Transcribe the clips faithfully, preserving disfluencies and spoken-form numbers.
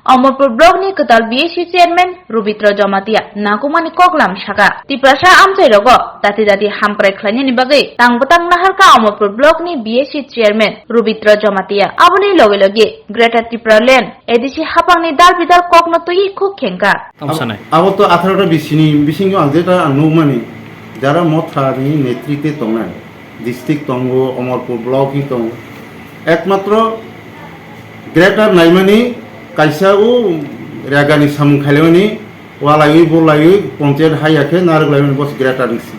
Amarpur Block ni kwtal B A C chairman Rubitra Jamatia nangkukmani koklam saka. Tiprasa amchai rogo dati dati hamkrai khlainani bagwi tang bwtang naharkha Amarpur Block ni B A C chairman Rubitra Jamatia. Aboni loge loge Greater Tipraland A D C hapangni dal bidal kokno twiwi khuk khengkha. Tamo sanai. Abo to atharo ta bisini bisingo ang jeta ang nukmani, jara Motha ni netrite tongnai district tongo, Amarpur block hi tongo. Ekmatro greater naimani kaisa o rega ni samung khailaiwani walaiwi bolaiwi ponchayat hai ya khe narwk laimani bos greater ni si.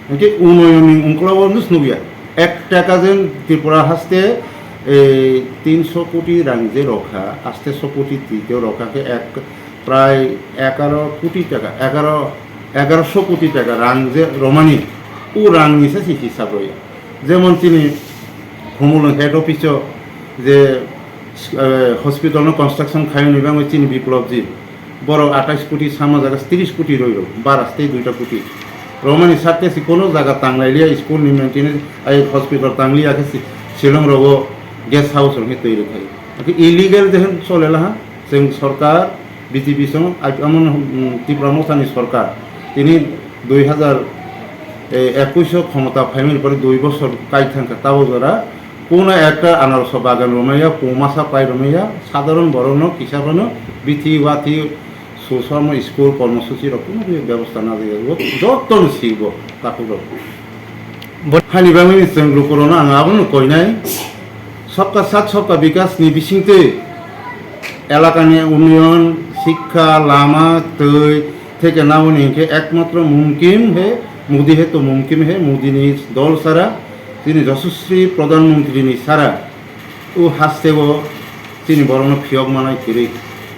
Hingke unoyoni ungkla o nus nukya. Ek taka jen Tripura haste, eh, tinso koti rang je rokha, aste so koti twi je rokha khe ek, prai egaro koti taka, egaro, egaroso koti taka rang je romani, u rang ni se si hisab roya. Jemon chini Khumulwng head office o je, eh, hospital no construction khaiyoni bagwi chini Biplop ji. Borok atais koti sama jaga tris koti roi rok, bara tei duita koti. Romani sakte si kono jaga tanglai liya, school ni maintenance, ai hospital tangliya khe si-, Shillong rogo guest house rok khe twi rwkhai. Akhe illegal jehon chole laha, chwng sorkar, B J P song, ai, amon, mm, Tipra Motha ni sorkar. Tini dui hazar ekush o khomota phaimani pore dui bosor kai thangkha tabo jora. Kuno ekta anarso bagan romaya, kumasa pai romaya, sadharon borokno, kisa phano bithi wathi susamo school kormosuchi rok kuno bebosta na jaya. Jotono sibo takhuk rok. Bo- Hani bagwi chwng lukurokno ang abono koinai. Sabka sath, sabka bikas ni bisingtwi elakani unnoyon, sikha, lama, twi, theke naboni hinkhe ekmatro mumkin he, Modi he to mumkin he, Modi ni dol sara, chini Yashaswi Pradhan Mantri ni sara, o haste o chini borokno phiyok manai kwrwi.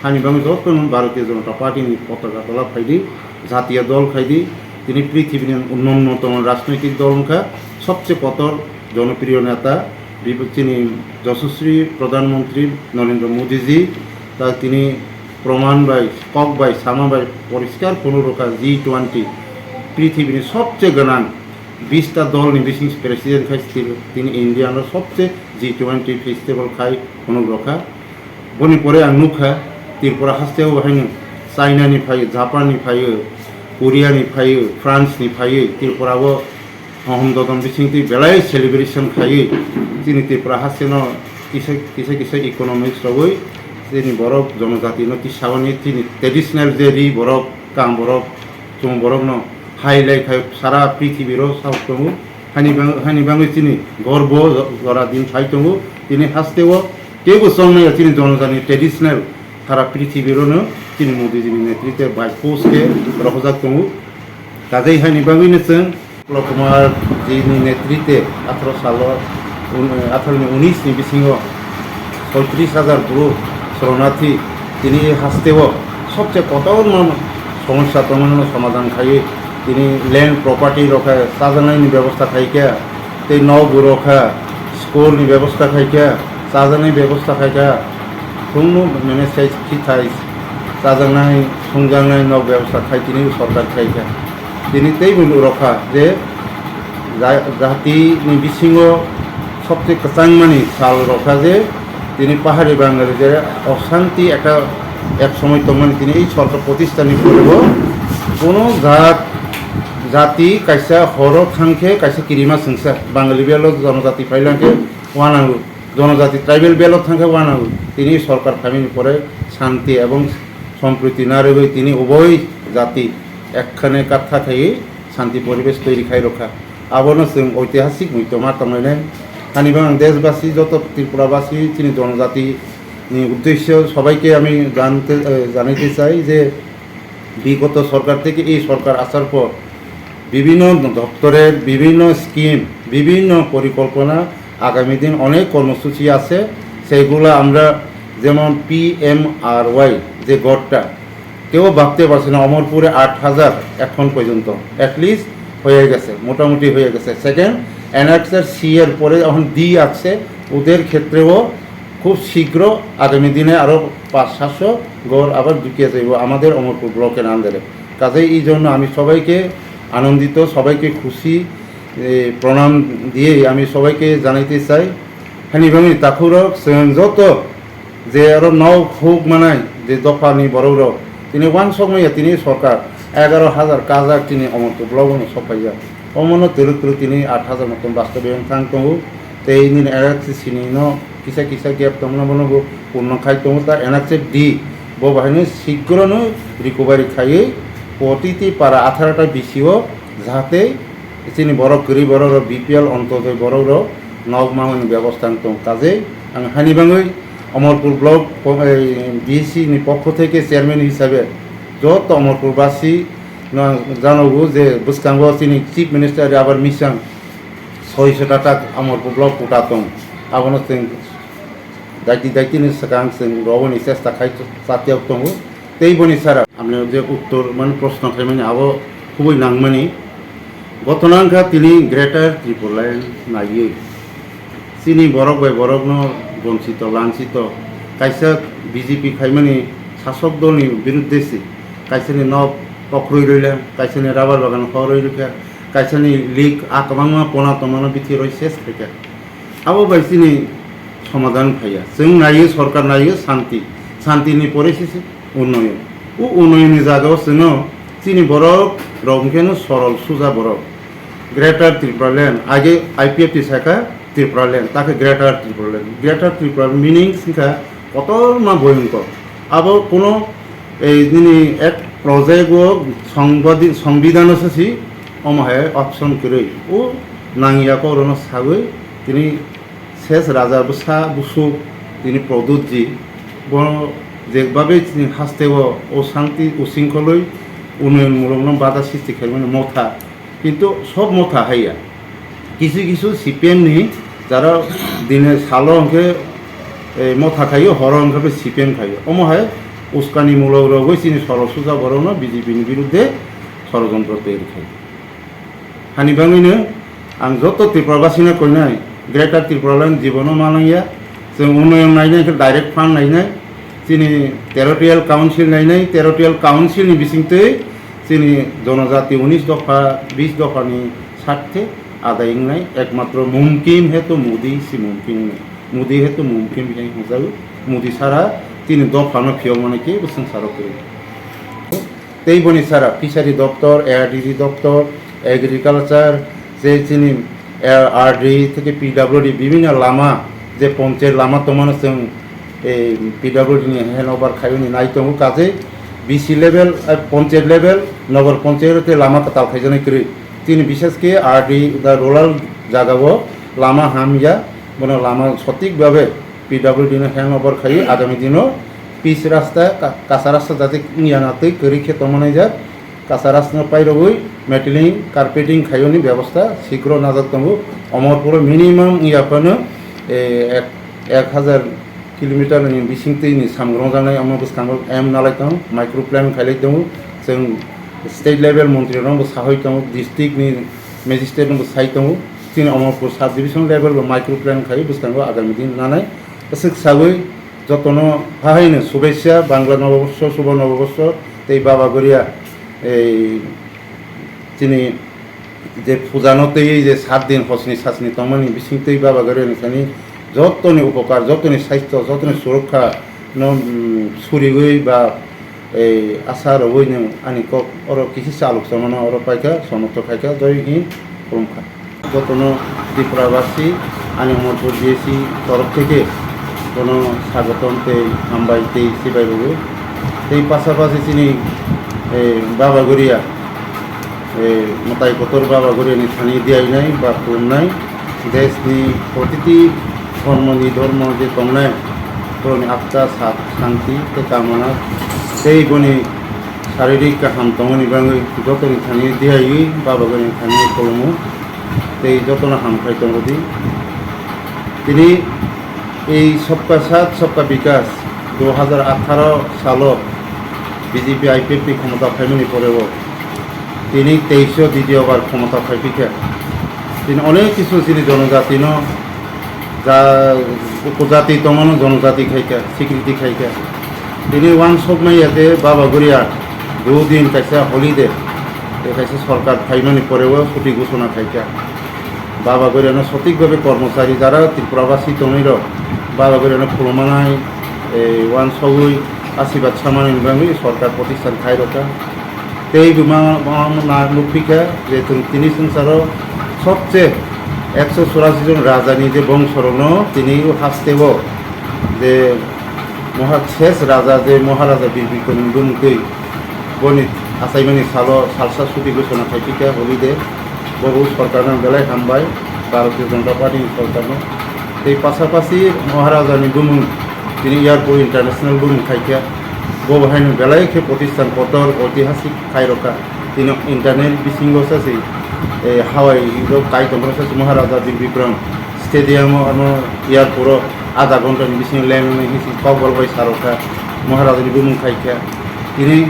Hani bagwi jotono Bharatiya Janata Party ni potaka tola phaidi, jatiya dol khaidi, tini prithibi ni nunnotomo rajnoitik dol wngkha, sobse kotor jonopriyo neta, bibo chini Yashaswi Pradhan Mantri Narendra Modi ji, ta tini proman bai, kok bai, sama bai poriskar phunuk rwkha G twenty prithibi ni sobse gwnang bista dol ni bising president khai tini India no sobse G twenty festival khai phunuk rwkha. Boni pore ang nukha Tripura haste o haino China ni phaio, Japan ni phaio, Korea ni phaio, France ni phaio, Tripura o Hohom dodom bisingtwi belai celebration khaiwi chini Tripura hasteno kisa, kisa, kisa economics rogwi chini borok jonojatino tisawani chini traditional je ri borok, kam borok, chwng borokno hai lai khai sara prithibiro sauk tongo. Hani bang-, hani bangwi chini gorbo jora din phai tongo. Tini hasteo kebo chongmaya chini jonojatini traditional sara prithibirono chini Modijini netritwe by force khe rohojak tongo. Kajei hani bagwino chwng Pulab Kumar jini netrite atharo salo, un-, atharo ni unis ni bisingo soitris hajar bru shoronathi tini hasteo sobse kotorma somosya tongmano somadhan khaiwi tini land property rokhe chajaknaini bebosta khaikha, tei nokbo rokha, school ni bebosta khaikha, chajaknai bebosta khaikha, khungno mane sai khithai chajaknai, songjaknai nok bebosta khai tini sorkar khaikha. Tini teibo rokha je ja-, jati ni bisingo sobse kwchangmani sal rokha je tini pahari Bangali je oshanti ekta ek somoi tongmani tini ei sorkar protistha ni pore bo kono jat jati kaisa horo thangkhe kaisa kirima sengsa Bangali belo jonojati phailangkhe wanango. Jonojati tribal belt o thangkhe wanango. Tini sorkar phaimani pore shanti ebong sompriti narwgwi tini uboi jati ekkhane katha khaiwi shanti poribesh toiri khai rokha. Abono chwng oitihasik muitu ma tonglainai. Hani bang ang deshbasi joto Tripurabasi chini jonojati ni uddesyo sobaike ami jante, eh, janaite chai je বিগত সরকার থেকে এই সরকার আসার পর বিভিন্ন দপ্তরের বিভিন্ন স্কিম, বিভিন্ন পরিকল্পনা, আগামী দিন অনেক কর্মসূচি আছে। সেইগুলো আমরা যেমন পিএমআরওয়াই যে ঘরটা, কেউ ভাবতে পারছে না অমরপুরে আট হাজার এখন পর্যন্ত অ্যাটলিস্ট হয়ে গেছে, মোটামুটি হয়ে গেছে। সেকেন্ড, অ্যানেক্সার সি এর পরে এখন ডি আছে, ওদের ক্ষেত্রেও খুব শীঘ্র আগামী দিনে আরও পাঁচ সাতশো ঘর আবার ঢুকিয়ে যাইব আমাদের অমরপুর ব্লকের আন্ডারে। কাজেই এই জন্য আমি সবাইকে আনন্দিত, সবাইকে খুশি, এ, প্রণাম দিয়ে আমি সবাইকে জানাইতে চাই। Hani bangni takhurok chwng joto je aro nok huk manai, Je dophani borok rok tini wansok maya tini sorkar egaroh hajar kajak tini Amarpur block no sok paijak. Omono twrwk twrwk tini aat hajar motom bastobayon thang tongo. Tei nini N H C C ni no kisa kisa gap tongmano bono bo purno khai tongo. Ta N H C D bo bahaino sigrono recovery khaiwi protiti para atharo ta B C O jahate chini borok kwrwi borok rok B P L Antyodoi borok rok nok mangmani bebosta wng tong. Kajei ang hani bangwi Amarpur block po-, ei, D C ni pokho theke chairman hisabe joto Amarpur basi no janogo je bwskango chini Chief Minister Rubber Mission soiso tatak Amarpur block kuta tong. Abono chwng daiti daiti ni swkang chwng roboni chesta khai chatiyok tongo. Tei boni sara amne je uttor mani proshno khaimani abo kubui nangmani. Ghotona wngkha tini Greater Tipraland naiwi. Chini borok bai borokno bonchito, lanchito, kaisa B J P khaimani sasok dolni birudde se, kaisani nok kokroi roila, kaisani rubber bagan horoi rikha, kaisani leak a kwbangma pona tongmano bithi roi ses khaikha. Abo bai chini somadhan phaiya. Chwng naio, sorkar naio, shanti. Shantini pore se se unnoyon. O unnayonni jagao chwngno chini borok rok hwnkhe no sorol suja borok. Greater Tipraland, age I P F T sakha Tipraland, takhe Greater Tipraland. Greater Tipraland meaning wngkha kotorma boyongkor. Abo kuno ei nini ek project o songbadi-, songbidhano sasi omo hai option kwrwi. O nangya kok rokno sagwi tini ses raja bwsa busuk tini Pradyut ji bo jekbabe chini hasteo o shanti o shringkholwi unnoyon mulokno bada sristi khaimani motha. Kintu sob motha haiya. Kisu kisu C P M ni jara dine salo hwnkhe, eh, motha khaio, horo hwnkhe C P M khaio. Omo hai uskani mulok rogwi chini sorol suja borokno B J P ni birudde sorojontro toyar khai. Hani bangwino ang joto Tripura basino koinai, Greater Tipraland jibono ma nangya. Chwng unnoyon nainai khe direct fund nainai, chini territorial council nainai, territorial council ni bisingtwi chini jonojati unis dopha, bis dopha ni sarthe adai wngnai ekmatro mumkin he to Modi si mumkin wngnai. Modi he to mumkin hai hwnjago. Modi sara chini dopha no phiyok mani kebo swng saro kwrwi. Tei boni sara fishery doptor, A R D D doptor, agriculture, je chini A R D theke P W D bibhinno lama, je ponchayat lama tongmano chwng, eh, P W D ni hand over khaiyoni nai tongo, kajei B C level, eh, ponchayat level, nogor ponchayat tei lama kwtal khaijaknai kwrwi. Chini bishesh khe R D da rural jagao lama hamya, bono lama sotik babe P W D no hand over khaiwi agami dino pis rasta, ka-, kasa rasta jate wngya na twi kwrwi khe tongmanai jak. Kasa rasta no pairogwi metaling, carpeting khaiyoni bebosta sigro najak tongo. Omorpuro minimum wngya phano, eh, ek, ek hajar kilometer ni bisingtwi ni samung rwngjaknai, omo bwskango aim nalai tongo, micro plan khailai tongo. Chwng state level montri rokno bo sahoi tongo, district ni magistrate no bo sai tongo. Chini Omorpur sub division level bo micro plan khai bwskango agami din nanai. Aswk sagwi jotono hahaino subesha, Bangla Noboborsho, Shubho Noboborsho tei Baba Goria, ei chini je puja no twi je sat din hosni sasni tongmani bising twi Baba Goria ni thani jotoni upokar, jotoni saisto, jotoni surokha no, mm, suriwi ba ei asa rogwi nwng ani kok oro kisi chalok chamano oro paikha, somortho khaikha, joi hind, khulumkha. Jotono Tripura basi ani Omorpur G A C torof theke bono sagotom tei hambai tei sibai rwo. Tei pasapasi chini, eh, Baba Goria, eh, mwtai kotor Baba Goria ni thani diyainai ba khulumnai. Desh ni protiti dhormo ni dhormo je tongnai, borokni apta sak shanti tei kamona tei boni saririk kaham tongmani bagwi jotoni thani diyaui Baba Goria ni thani khulumu tei jotono hamkrai tongo di. Tini ei Sabka Saath Sabka Vikas dui hajar atharo salo B J P I P F T khomota phaimani poreo tini teisho ditiyo bar khomota phaiphikha. Tini onek kisu chini jonojatino ja upojati tongmano jonojati khaikha, sikriti khaikha. Tini wansokmaya je Baba Goria dui din kaisa holiday, tei kaisa sorkar phaimani poreo chuti ghosona khaikha. Baba Goriano sotik bhabe kormochari jara Tripura basi tongwi rok Baba Goriano khulumnai, eh, wansogwi Asirwad samani bagwi sorkar protisthan khai rokha. Tei bo ma, ma, ma, nukphi kha je chwng tini swngcharo sobse ekso churashi jon rajani je bongsorokno tini o hasteo je moha-, ses raja je Maharaja Bir Bikram ni bumung twi boni achaimani salo salsa suti ghosona khai phi kha holiday. Bo bo sorkarno belai hambai, Bharatiya Janata Party ni sorkarno. Tei pasapasi Maharaja ni bumung tini airport international bumung khai kha. Bo bo haino belai khe protisthan kotor oitihasik khai rokha. Tini internet bisingo sasi, eh, hawai rok kai tongphuru sasi Maharaja Bir Bikram stadium o ano airport o adha ghonta ni bisingo landing hinwi si kokborok bai sa rokha. Maharaja ni bumung khai kha. Tini